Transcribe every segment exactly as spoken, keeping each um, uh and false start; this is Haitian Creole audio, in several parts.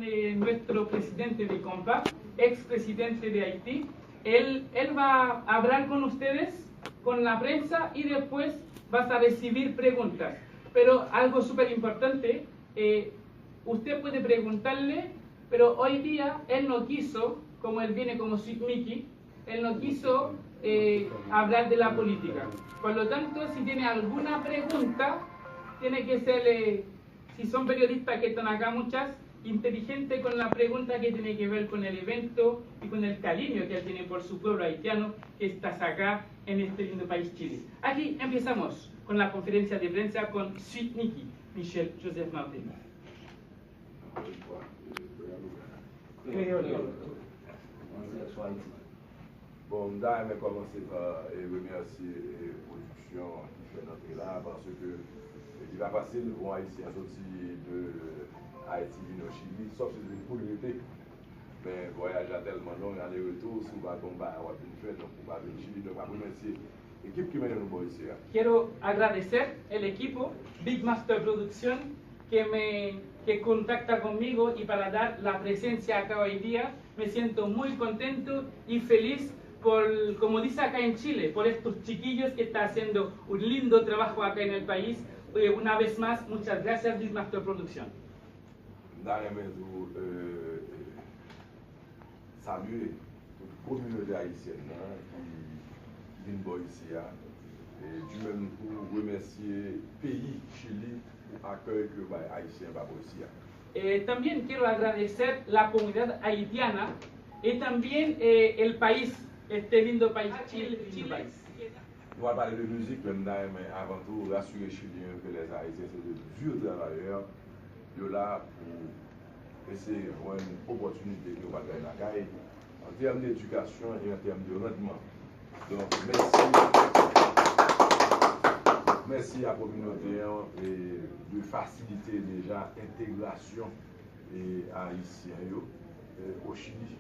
Eh, nuestro presidente de Compa, ex presidente de Haití, él, él va a hablar con ustedes, con la prensa, y después vas a recibir preguntas. Pero algo súper importante, eh, usted puede preguntarle, pero hoy día él no quiso, como él viene como Sweet Mickey, él no quiso, eh, hablar de la política. Por lo tanto, si tiene alguna pregunta, tiene que ser, eh, si son periodistas que están acá, muchas, inteligente con la pregunta que tiene que ver con el evento y con el cariño que él tiene por su pueblo haitiano que estás acá en este lindo país Chile. Aquí empezamos con la conferencia de prensa con Sweet Mickey, Michel Joseph Martin. Kreyòl. Bon, m ta renmen kòmanse pa, e, remèsye, e, pwodiksyon ki fè n antre la, paske, e, li pa fasil pou yon Ayisyen soti de Ayiti vin o Chili, sòf si l vin pou l rete. Men vwayaj la tèlman long, ale retou, si w pa gen yon bagay w ap vin fè, donk ou pa vin Chili. Donk m ap remèsye ekip ki mennen nou bò isi a. Quiero agradecer el equipo Big Master Producción que me que contacta conmigo y para dar la presencia acá hoy día. Me siento muy contento y feliz por, como dice acá en Chile, por estos chiquillos que está haciendo un lindo trabajo acá en el país. Eh, una vez más, muchas gracias, Big Master Producción. M ta renmen tou, euh, salye tout kominote ayisyèn nan ki vin bò isi a, e du même coup remèsye peyi Chili pou akèy ke yo bay Ayisyen pa bò isi a. Eh, también quiero agradecer la comunidad haitiana y también, eh, el país, este lindo país, Chile, Chile. Nou pral pale de mizik, men m ta renmen avan tou rasire Chilyen yo ke les Haïtiens se de durs travailleurs. Yo la pou eseye jwenn opòtinite ke yo pa t jwenn lakay, an tèm de edikasyon e an tèm de randman. Donk, mèsi. Mèsi a kominote an e de fasilite deja entegrasyon e ayisyen yo e o Chili.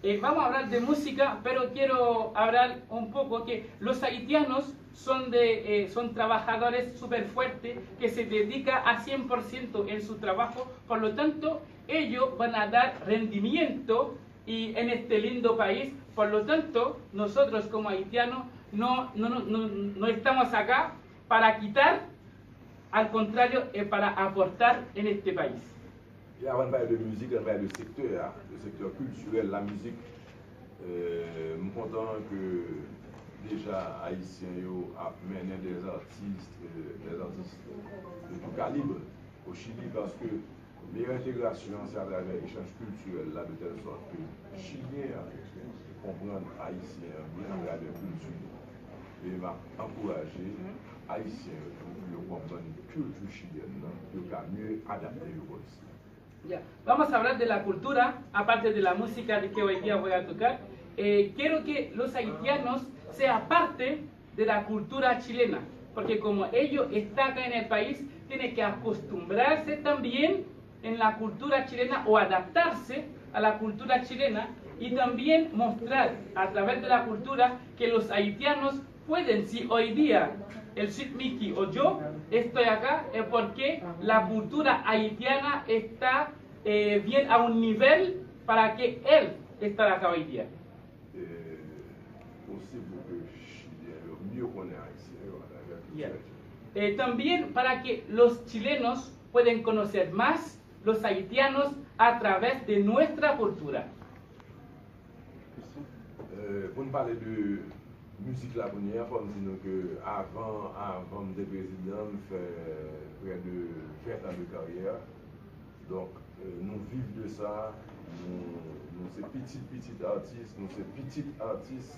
Eh, vamos a hablar de música, pero quiero hablar un poco que los haitianos son de, eh, son trabajadores súper fuertes que se dedica a cien por ciento en su trabajo, por lo tanto, ellos van a dar rendimiento y en este lindo país. Por lo tanto, nosotros como haitianos no, no, no, no, no estamos acá para quitar, al contrario, es para aportar en este país. E avan n pale de mizik, ann pale de sektè a, de sektè kiltirèl, la mizik. Euh, m kontan ke deja Ayisyen yo ap mennen des artistes, euh, des artistes de tout calibre au Chili, paske meyè entegrasyon an se atravè echanj kiltirèl la, de tèl sòt ke Chilyen an konprann Ayisyen an byen atravè kilti li. E m ap ankouraje Ayisyen yo tou pou yo konprann kilti chilyèn nan, pou yo ka mye adapte yo bò isi. Ya. Vamos a hablar de la cultura, aparte de la música de que hoy día voy a tocar. Eh, quiero que los haitianos sea parte de la cultura chilena, porque como ellos están acá en el país, tienen que acostumbrarse también en la cultura chilena o adaptarse a la cultura chilena y también mostrar a través de la cultura que los haitianos pueden, si hoy día el Sweet Mickey o yo estoy acá, es porque la cultura haitiana está, eh, bien a un nivel para que él estar acá hoy día. Eh, posib pou ke Chilyen yo mye konnen Ayisyen yo atravè kilti ayisyen. Eh, también para que los chilenos pueden conocer más los haitianos a través de nuestra cultura. Eh, pou n pale de mizik la kounye a, fò m di nou ke avan, avan m te prezidan, m fè prè de ven tan de karyè. Donk, eh, nou viv de sa, nou, nou se pitit pitit atis, nou se pitit atis.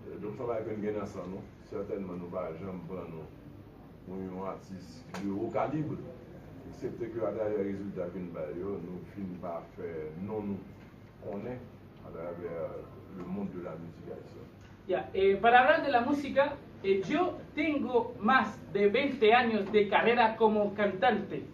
Eh, donk, se yon bagay ke n gen nan san nou. Sètènman, nou pa janm pran nou pou yon atis de wo kalib, eksepte ke atravè rezilta ke n bay yo, nou fin pa fè non nou konnen atravè le monde de la musique haïtienne. Ya, eh, para hablar de la música, eh, yo tengo más de veinte años de carrera como cantante.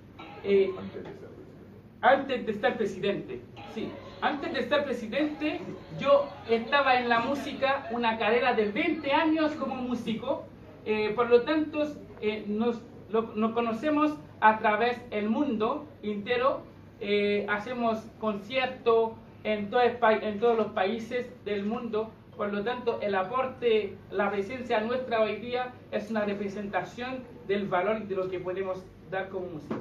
Eh, antes de ser presidente. Antes de estar presidente, sí. Antes de estar presidente, yo estaba en la música una carrera de veinte años como músico. Eh, por lo tanto, eh, nos, lo- nos conocemos a través del mundo entero. Eh, hacemos concierto en todo el pa- en todos los países del mundo. Por lo tanto, el aporte, la presencia nuestra hoy día es una representación del valor de lo que podemos dar como música.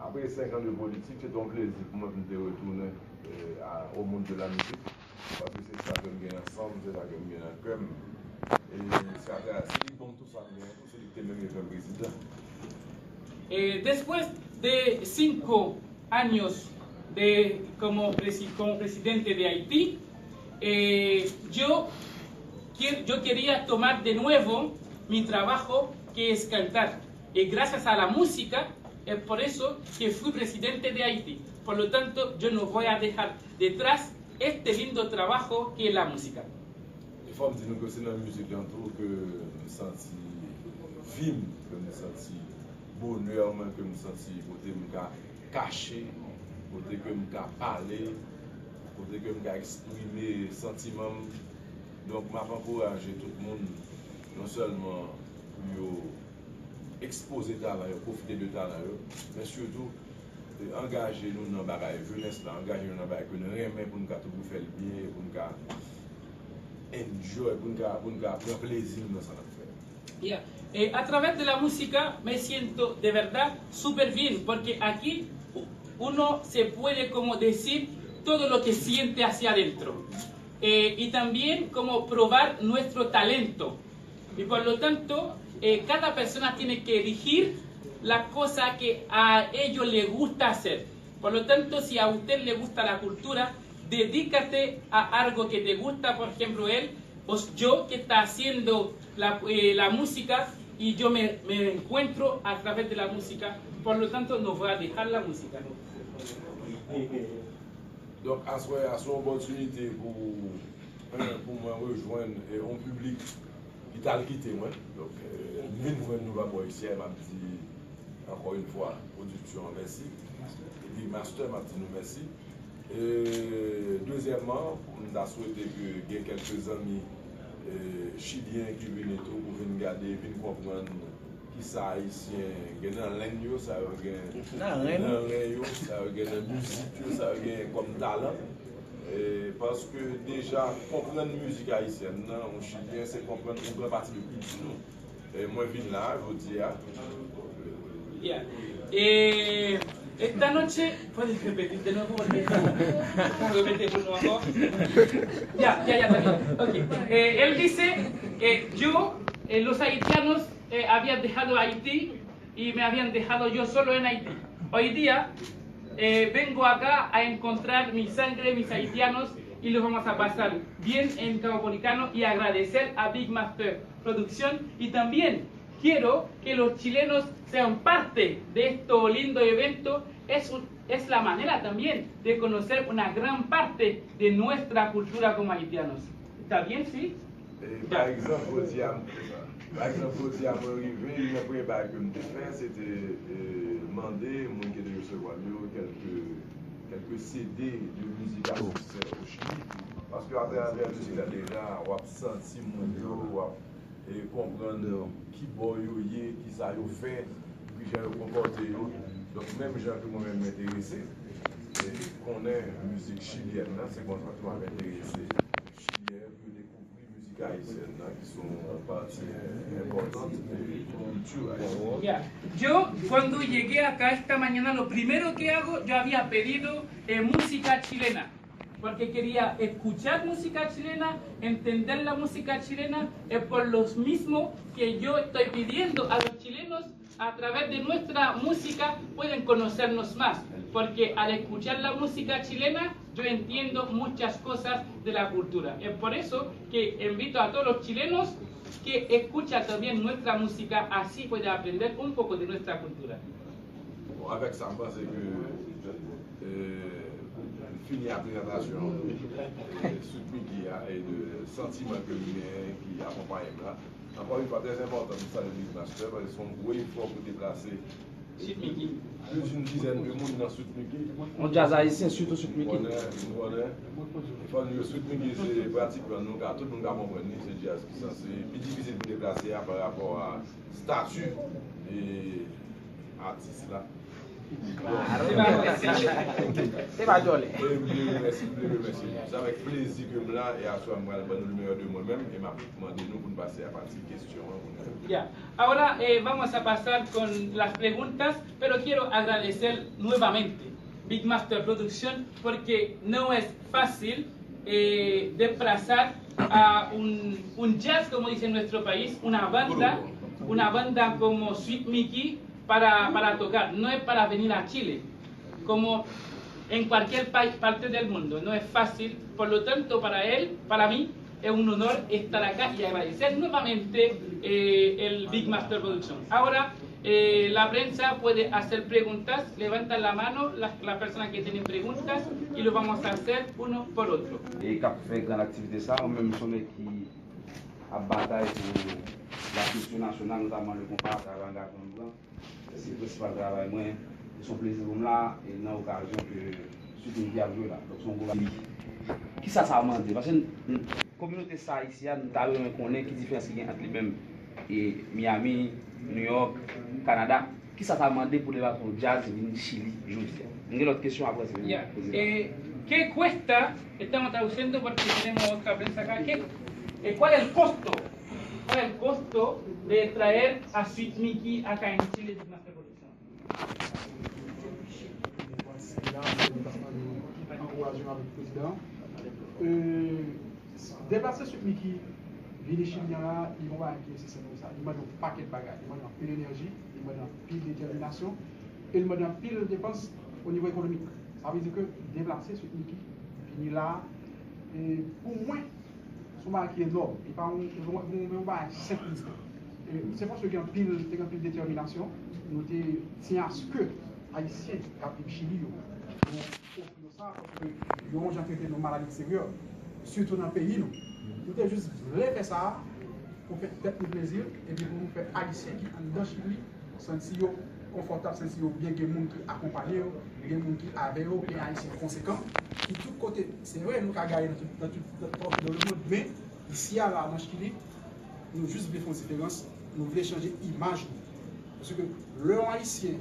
Apre senk an de politik, se te yon plezi pou mwen pou m te retounen eh, a- au monde de la musique. Paske se sa ke m gen nan san m, se sa ke m gen nan kè m. E se atravè se li k ban m tou sa m genyen tou, se li k te menm fè m prezidan. Eh, después de cinco años de, como, presi- como presidente de Haití, eh, yo, que- yo quería tomar de nuevo mi trabajo, que es cantar. Y gracias a la música, es por eso que fui presidente de Haití. Por lo tanto, yo no voy a dejar detrás este lindo trabajo que es la música. E fò m di nou ke se nan mizik lan tou ke m santi vi m, ke m santi bonè mwen, ke m santi kote m ka kache, kote ke m ka pale, kote ke m ka eksprime santiman m. Donk, m ap ankouraje tout moun, non sèlman pou yo ekspoze talan yo, pwofite de talan yo, men sitou angaje nou nan bagay jenès la, angaje nou nan bagay ke nou renmen pou nou ka toujou fè l byen e pou nou ka enjoy, pou nou ka, pou nou ka pran plezi nou nan sa n ap fè. Yeah. Eh, a través de la música me siento de verdad súper bien, porque aquí u- uno se puede como decir todo lo que siente hacia adentro. Eh, y también como probar nuestro talento. Y por lo tanto, eh, cada persona tiene que elegir la cosa que a ellos les gusta hacer. Por lo tanto, si a usted le gusta la cultura, dedícate a algo que te gusta. Por ejemplo, él o yo que está haciendo la, eh, la música y yo me, me encuentro a través de la música. Por lo tanto, no voy a dejar la música. Donk, aswè a se yon opòtinite pou, pou mwen rejwenn eh, yon piblik ki t al kite mwen. Donk, eh, m vin jwenn nou pa bò isi a, e m ap di ankò yon fwa pwodiksyon an mèsi. Epi Master, m ap di nou mèsi. E dezyèmman, m ta swete ke gen kèlke zanmi eh, chilyen ki vini tou pou vin gade, vin konprann kisa ayisyen gen nan lenn yo, sa yo gen nan ren yo, sa yo gen nan mizik yo, sa yo gen kòm talan. E, paske deja konprann mizik ayisyèn nan, yon chilyen, se konprann yon gran pati de kilti nou. E mwen vin la, jodi a. Yeah. Eh, esta noche, ¿puedes repetir de nuevo? Porque repete por nuevo. Ya, ya, ya, está bien. Ok. Eh, él dice, eh, yo, eh, los haitianos eh, habían dejado Haití y me habían dejado yo solo en Haití. Hoy día eh, vengo acá a encontrar mi sangre, mis haitianos, y los vamos a pasar bien en Cabo Policano y agradecer a Big Master Producción y también quiero que los chilenos sean parte de este lindo evento. Es, un- es la manera también de conocer una gran parte de nuestra cultura como haitianos. ¿Está bien, sí? E, pa egzanp, jodi a, pa egzanp, jodi a mwen rive, youn nan premye bagay ke m te fè, se te eh, mande moun ki te resevwa m yo kèlke, kèlke C D de mizik ayisyen o Chili. Paske atravè mizik la deja, w ap santi moun yo, w ap eh, konprann ki bò yo ye, kisa yo fè, kijan yo konpòte yo. Donk, menm jan ke mwen menm m enterese, eh, konnen mizik chilyèn nan, se konsa tou m ap enterese Chilyen pou yo dekouvri mizik ayisyèn nan, ki se yon pati enpòtan de kilti ayisyèn. Ya, yo cuando llegué acá esta mañana, lo primero que hago, yo había pedido eh, música chilena, porque quería escuchar música chilena, entender la música chilena, es por lo mismo que yo estoy pidiendo a los chilenos, a través de nuestra música, pueden conocernos más, porque al escuchar la música chilena, yo entiendo muchas cosas de la cultura. Es por eso que invito a todos los chilenos que escuchan también nuestra música, así pueden aprender un poco de nuestra cultura. Bon, avèk sa, m panse ke eh, m fini a prezantasyon eh, Sweet Micky a e de santiman ke m genyen ki akonpaye m la. Ankò yon fwa, trè enpòtan pou m salye Big Master, paske se yon gwo efò pou deplase Sweet Micky. Plis d'une dizaine de moun nan Sweet Micky. Yon djaz ayisyen, sitou Sweet Micky. Konnen, nou konnen. Fò nou yo Sweet Micky, se pratikman nou ka, tout moun ka konprann li, se djaz ki sanse pi difisil pou deplase a pa rapò a stati e atis la. Se pa djòlè. E m vle remèsye, m vle remèsye nou. Se avèk plezi ke m la, e aswè a m pral ban nou le meilleur de mwen menm, e m ap mande nou pou n pase a pati kesyon an pou nou. Ya. Ahora eh, vamos a pasar con las preguntas, pero quiero agradecer nuevamente Big Master Production porque no es fácil eh, desplazar a un, un jazz, como dice en nuestro país, una banda, una banda como Sweet Mickey para, para tocar, no es para venir a Chile, como en cualquier pa- parte del mundo, no es fácil. Por lo tanto, para él, para mí, es un honor estar acá y agradecer nuevamente eh, el Big Master Production. Ahora, eh, la prensa puede hacer preguntas, levantan la mano las las personas que tienen preguntas y lo vamos a hacer uno por otro. E k ap fè gran aktivite sa, mwen menm m se yon nèg ki ap batay pou lakilti nasyonal, notaman le konpa atravè angajman m pran. Se prensipal travay mwen. E se yon plezi pou m la, e nan okazyon ke Sweet Mickey ap jwe la. Donk, se yon gwo bagay. Kisa sa mande? Paske n- kominote sa isi a, nou ta renmen konnen ki diferans ki gen ant li menm e Miami, New York, Kanada. Kisa sa mande pou lè patwon djaz vin Chili jodi a? M gen lòt kesyon apre sa. Ya. Eh, ¿qué cuesta? Estamos traduciendo porque tenemos otra prensa acá. ¿Qué, eh, ¿Cuál es el costo? ¿Cuál es el costo de traer a Sweet Mickey acá en Chile, Big Master Production? Ankouraje m avèk prezidan. Euh, Deplase Sweet Mickey vini Chili an la, li pa yon bagay ki osi senp ke sa. Li mande yon pakèt bagay. Li mande anpil enèji, li mande anpil detèminasyon, e li mande anpil depans o nivo ekonomik. Sa vle di ke deplase Sweet Mickey vini la, e pou mwen, se yon bagay ki enòm. Li pa yon, yon, yon, yon bagay senp li ye. E se paske gen anpil, te gen anpil detèminasyon, nou te tyen aske Ayisyen k ap viv Chili yo, nou ofri yo sa, paske yo yon jan trete nou mal alegzeryè, sitou nan peyi nou. Nou te jis vle fè sa pou fè tèt nou plezi, epi pou nou fè Ayisyen ki anndan Chili santi yo konfòtab, santi yo byen, gen moun ki akonpaye yo, gen moun ki avè yo, gen Ayisyen konsekan, ki tout kote. Se vre, nou ka gaye nan tout, nan tout, nan tout, nan le mond, men isi a la, nan Chili, nou jis vle fè yon diferans, nou vle chanje imaj nou. Paske lè yon Ayisyen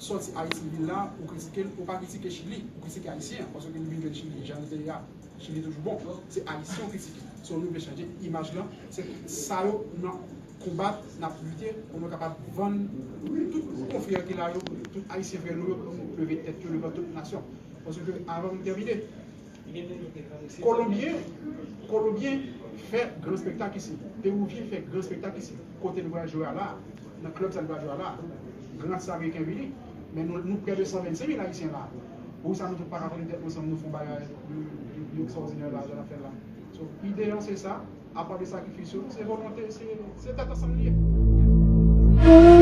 sòti Ayiti vin la, ou kritike l, ou pa kritike Chili, ou kritike Ayisyen an, paske li vin jwenn Chili, jan l te ye a, Chili toujou bon. Se Ayisyen ou kritike. So, nou vle chanje imaj lan. Se sa yo n ap konbat, n ap lite pou nou kapab vann tout konfrè ki la yo, tout Ayisyen frè nou yo, pou nou leve tèt yo devan tout nasyon. Paske, avan m tèmine, Kolonbyen, Kolonbyen fè gran spektak isi. Peruvyen fè gran spektak isi. Kote nou pral jwe a la, nan klèb sa nou pral jwe a la, gran atis ameriken vini. Men nou, nou prè de san vennsenk mil Ayisyen la. Poukisa nou tout pa ka konnen tèt nou ansanm, nou fè yon bagay, nou, nou, nou ekstraòdinè la, jan n ap fè l la? So, ide an se sa, apa de sakrifis yo, se volonte, se, se tèt ansanm li ye.